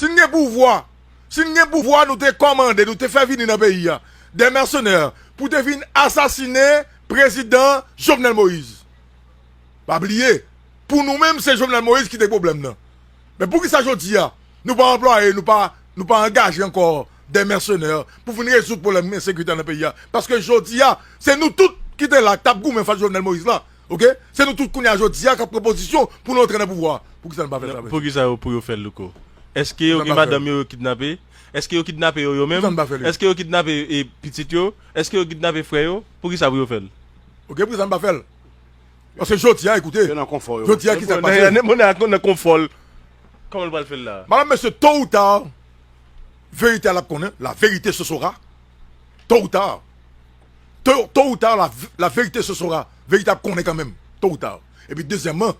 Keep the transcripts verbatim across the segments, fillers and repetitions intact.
Si n gen pouvwa, si n gen pouvwa, nou te kòmande, nou te fè vini nan peyi a de mèsenè pou te vin asasinen prezidan Jovenel Moïse. Pa bliye, pou nou menm, se Jovenel Moïse ki te pwoblèm nan. Men poukisa jodi a, nou pa anplwaye, nou pa, nou pa angaje ankò de mèsenè pou vin rezoud pwoblèm ensekirite nan peyi a? Paske jodi a, se nou tout ki te la, k t ap goumen fas Jovenel Moïse la. Oke? Se nou tout kounye a jodi a k ap pran pozisyon pou nou antre nan pouvwa. Poukisa nou pa fè sa, mesye? Poukisa yo pou yo fè l, Louko? Èske yo gen madanm yo yo kidnape? Èske yo kidnape yo yo menm? Èske yo kidnape e, pitit yo? Èske yo kidnape frè yo? Poukisa pou yo fè l? Oke, poukisa nou pa fè l? Paske jodi a, ekoute, jodi a, ki sa k pase? Monè ak nan konfò l. Kòman l pral fè l la? Madanm, mesye, tôt ou tard, verite a l ap konnen. La vérité se saura. Tôt ou tard. Tôt, tôt ou tard, la, la vérité se saura. Verite ap konnen kanmenm. Tôt ou tard. Epi dezyèmman,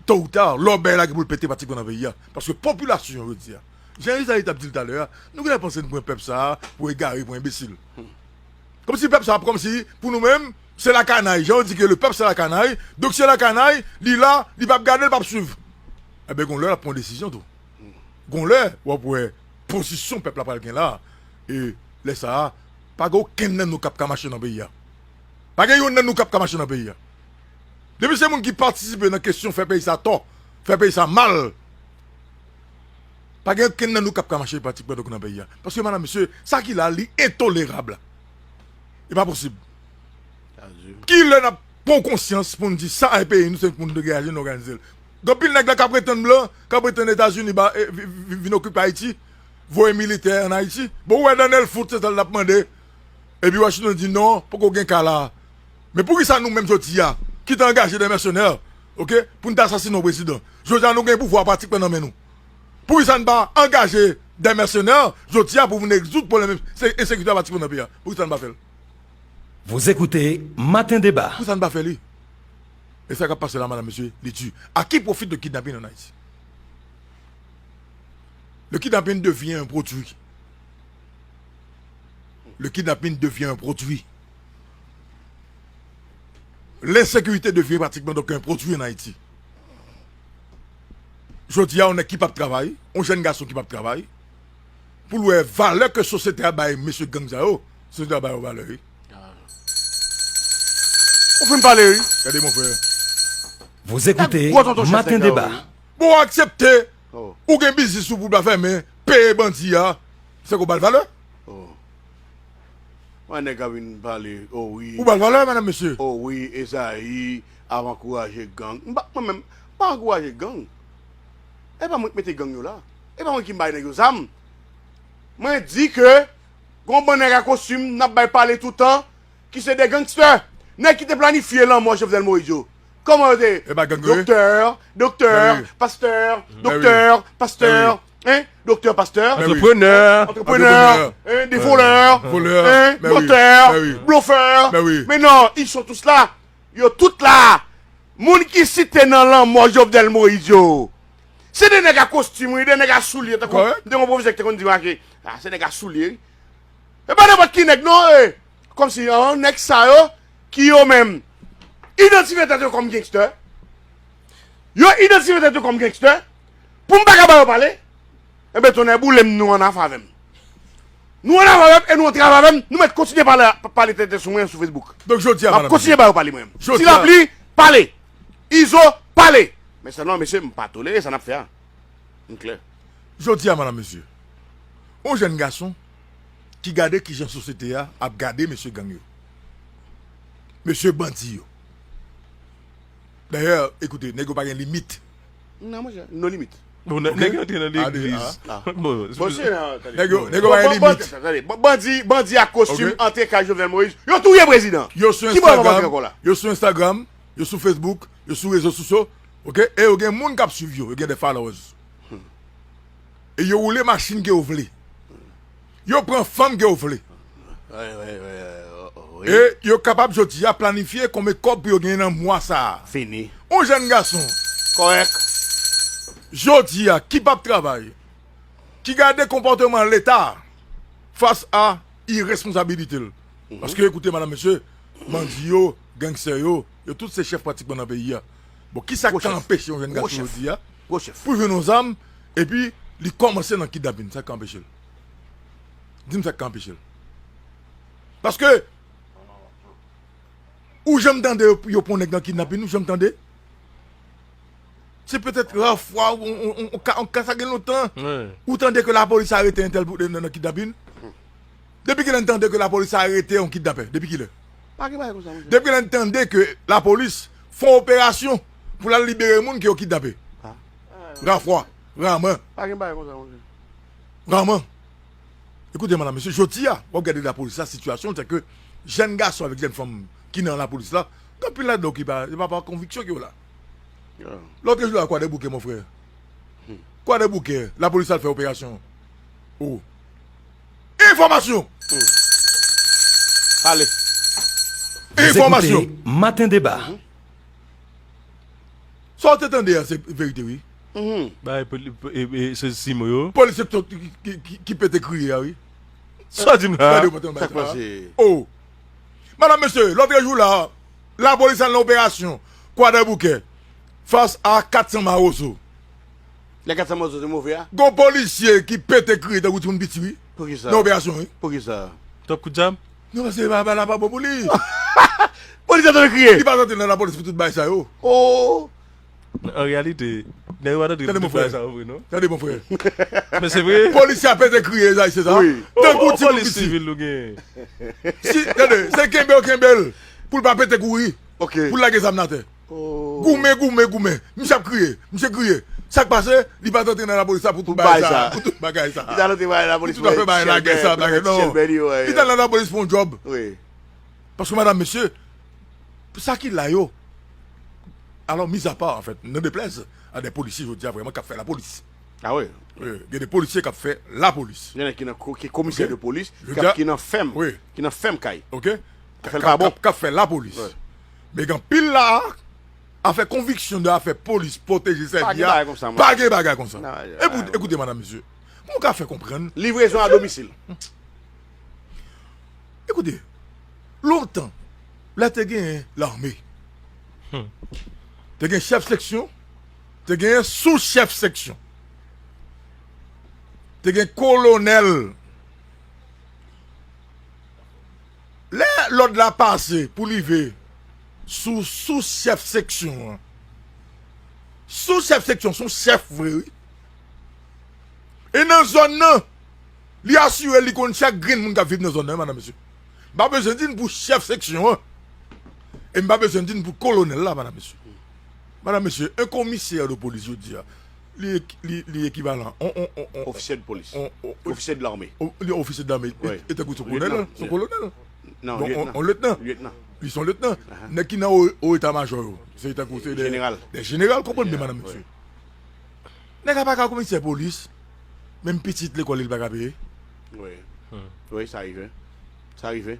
tôt ou tard, lòbèy la gen pou l pete pratikman nan peyi a. Paske popilasyon yo di a, jan Isaïe t ap di l talè a, nou genlè panse n pran pèp sa a pou egare, pou enbesil. Kòmsi pèp sa a, kòmsi pou nou menm, se lakanay. Jan yo di ke le pèp se lakanay, donk se lakanay, li la, li p ap gade, li p ap swiv. Enben, gon lè l ap pran desizyon tou. Gon lè, w ap wè pozisyon pèp la pral gen la. E lè sa a, pa gen okenn nan nou k ap ka mache nan peyi a. Pa gen youn nan nou k ap ka mache nan peyi a. Depi se moun ki patisipe nan kesyon fè peyi sa tò, fè peyi sa mal, pa gen okenn nan nou k ap ka mache pratikman donk nan peyi a. Paske, madanm, mesye, sa ki la, li entolerab. Li pa posib. Kilè n ap pran konsyans pou n di sa e peyi nou, se pou n degaje n òganize l? Gen anpil nèg la k ap retann blan, k ap retann Etazini ba, e, vi- vi- vin okipe Ayiti, voye militè ann Ayiti. Bon, ou wè Dannel Foot, se sa l ap mande. Epi Washington di non, poko gen ka la. Men poukisa nou menm jodi a, ki te angaje de mèsenè, oke, pou n te asasinen yon prezidan? Jodi a nou gen pouvwa pratikman nan men nou. Poukisa n pa angaje de mèsenè jodi a pou vin rezoud pwoblèm se- ensekirite a pratikman nan peyi a? Poukisa n pa fè l? Vous écoutez Matin Débat. Poukisa n pa fè li? E sa k ap pase la, madanm, mesye, li di. À qui profite le kidnapping en Haïti? Le kidnapping devient un produit. Le kidnapping devient un produit. L'insécurité devient pratiquement donc un produit en Haïti. Jodi a, yon nèg ki p ap travay, yon jèn gason ki p ap travay, pou l wè valè ke sosyete a bay mesye gang sa yo, sosyete a bay yo valè, wi. Ou fin pale, wi. Gade, mon frè. Vous écoutez Matin Débat. Bon, ou aksepte, ou gen biznis ou pou ba fèmen, peye bandi a, se ke w ba l valè? Mwen nèg ap vin pale, o wi. Ou ba l valè, madanm, mesye? O wi, Ezayi ap ankouraje gang. M pa, mwen menm, m pa ankouraje gang. E pa mwen k mete gang yo la. E pa mwen ki bay nèg yo zam. Mwen di ke gon bann nèg a kostim n ap bay pale toutan ki se de gangstè. Nèg ki te planifye lanmò Jovenel Moïse yo. Kòman yo te ye? Doktè, doktè, pastè, doktè, pastè, hein? Doktè, pastè, antreprenè, antreprenè, hein? De volè, hein? Mantè, blofè. Men non, ils sont tous là. Yo tout la. Moun ki site nan lanmò Jovenel Moïse yo, se de nèg a kostim, wi, de nèg a soulye. Tankou m te gen yon pwofesè ki te konn di m, a, se nèg a soulye, wi. E pa nenpòt ki nèg non, e. Kòmsi, an, nèg sa yo, ki yo menm idantifye tèt yo kòm gangstè. Yo idantifye tèt yo kòm gangstè. Pou m pa ka ba yo pale, enben, tonnè boule m, nou ann afè avè m. Nou ann afè avè m e nou antre avè m, nou mèt kontinye pale, pale tenten sou mwen sou Facebook. Donk, jodi a, m ap kontinye ba yo pale, mwen menm. Ti Lapli, pale! Izo, pale! Men sèlman, mesye, m pa tolere sa n ap fè a. M klè. Jodi a, madanm, mesye, yon jèn gason ki gade kijan sosyete a ap gade mesye gang yo, mesye bandi yo. Dayè, ekoute, nèg yo pa gen limit. Non, monchè, no limit. Bon, nèg yo antre nan legliz. Bon, nèg yo pa gen limit. Bandi, bandi ak kostim antre kay Jovenel Moïse. Yo touye prezidan. Yo sou Instagram, yo sou Instagram, yo sou Facebook, yo sou rezo sosyo. Oke? E yo gen moun k ap swiv yo, yo gen de followers. E yo woule machin ke yo vle. Yo pran fanm ke yo vle. E yo kapab jodi a planifye konbyen kòb pou yo genyen nan mwa sa a. Fini. Yon jèn gason. Kòrèk. Jodi a, ki p ap travay, ki gade konpòteman Leta fas a iresponsabilite l. Paske, ekoute, madanm, mesye, bandi yo, gangstè yo, yo tout se chèf pratikman nan peyi a. Bon, kisa k ka anpeche yon jèn gason jodi a pou l jwenn yon zam, Epi, li kòmanse nan kidnapin. Sa k ka anpeche l? Di m sa k ka anpeche l. Paske, ou janm tande yo, yo pran nèg nan kidnapin, ou janm tande? Se petèt ra fwa, on, on, on, on ka, on ka sa gen lontan. Ou tande ke lapolis arete entèl pou, nan, nan kidnapin. Depi kilè n tande ke lapolis arete yon kidnapè? Depi kilè? Pa gen bagay konsa, monchè. Depi kilè n tande ke lapolis fè yon operasyon pou l al libere moun ke yo kidnape? Rafwa, raman. Pa gen bagay konsa, monchè. Raman. Ekoute, madam, mesye, jodi a, w ap gade lapolis la, sitiyasyon l, se ke jèn gason avèk jèn fanm ki nan lapolis la, gen anpil ladan yo ki pa, se pa pa konviksyon ke yo la. Lòt jou la, Kwadèboukè, mon frè. Kwadèboukè, lapolis al fè operasyon. Oh. Enfòmasyon! Pale. Enfòmasyon! Maten deba. Sa w te tande a, se verite, wi. Bay poli-, e, e, se simo yo. Polisye ki, ki, ki, ki pete kriye a, wi. Sa w di m la? Gade yo pote yon bagay sa. Oh! Madam, mesye, lòt jou la, lapolis al nan operasyon Kwadèboukè fas a kat san mawozo. Lè kat san mawozo te move a? Gon polisye ki pete kriye tankou timoun piti, wi. Poukisa? Nan operasyon, wi. Poukisa? Twòp kout zam? Non, paske pa, pa, la pa bon pou li. Polisye tande kriye. Li pa t antre nan lapolis pou tout bagay sa yo. Oh! An reyalite, nèg yo pa t antre pou tout bagay sa yo vre, non. Tande, mon frè. Men se vre. Polisye a pete kriye, sa, se sa. Wi. Tankou timoun piti. Polis sivil nou genyen. Si, tande, se kenbe yo kenbe l. Pou l pa pete kouri. Ok. Pou l lage zam nan atè. Oh. Goumen, goumen, goumen. Misye ap kriye. Misye kriye. Sa k pase? Li pa t antre nan lapolis la pou tout bagay sa. Pou tout bagay sa. Li t al antre nan lapolis pou tout afè bagay lagè sa, bagay, non. Li t al nan lapolis pou yon djòb. Wi. Paske, madam, mesye, sa ki la yo, alò, mizapa, anfèt, n'en déplaise à des policiers, jodi a, vrèman, k ap fè lapolis. Ah wi. Wi, gen de polisye k ap fè lapolis. Gen ki nan ko-, ki komisè de polis, k ap, ki nan fèm, ki nan fèm kay. Ok. K ap fè l pa bon. K ap, k ap fè lapolis. Wi. Men gen anpil la, afè konviksyon de afè polis, pwoteje, sèvi a, pa gen bagay konsa, mwen. Pa gen bagay konsa. Ekoute, madam, mesye, kòman w ka fè konprann? Livrezon a domisil. Ekoute, lontan, lè te genyen lame, te gen chèf seksyon, te genyen sou chèf seksyon, te gen kolonèl. Lè lòd la pase pou rive sou sou chèf seksyon an, sou chèf seksyon se yon chèf vre, wi. E nan zòn nan, li asire li konn chak grenn moun k ap viv nan zòn nan, wi, madam, mesye. M pa bezwen di n pou chèf seksyon an. E m pa bezwen di n pou kolonèl la, madam, mesye. Madam, mesye, un commissaire de police, jodi a, li, li, li ekivalan. On, on, on, on, ofisye de polis. On, on, ofisye de lame. Li ofisye de lame. Wi. E tankou se yon kolonèl, se yon kolonèl. Non, bon, on, on liyetnan. Liyetnan. Li se yon liyetnan. Nèg ki nan o, o eta majò yo, se tankou se de, jeneral. De jeneral, konprann byen, madam, mesye. Nèg la pa ka komisè polis, menm pitit lekòl li, li pa ka peye. Wi. Wi, sa rive. Sa rive.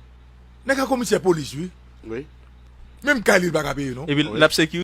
Nèg la komisè polis, wi. Wi. Menm kay li, li pa ka peye, non. Epi l ap sekire.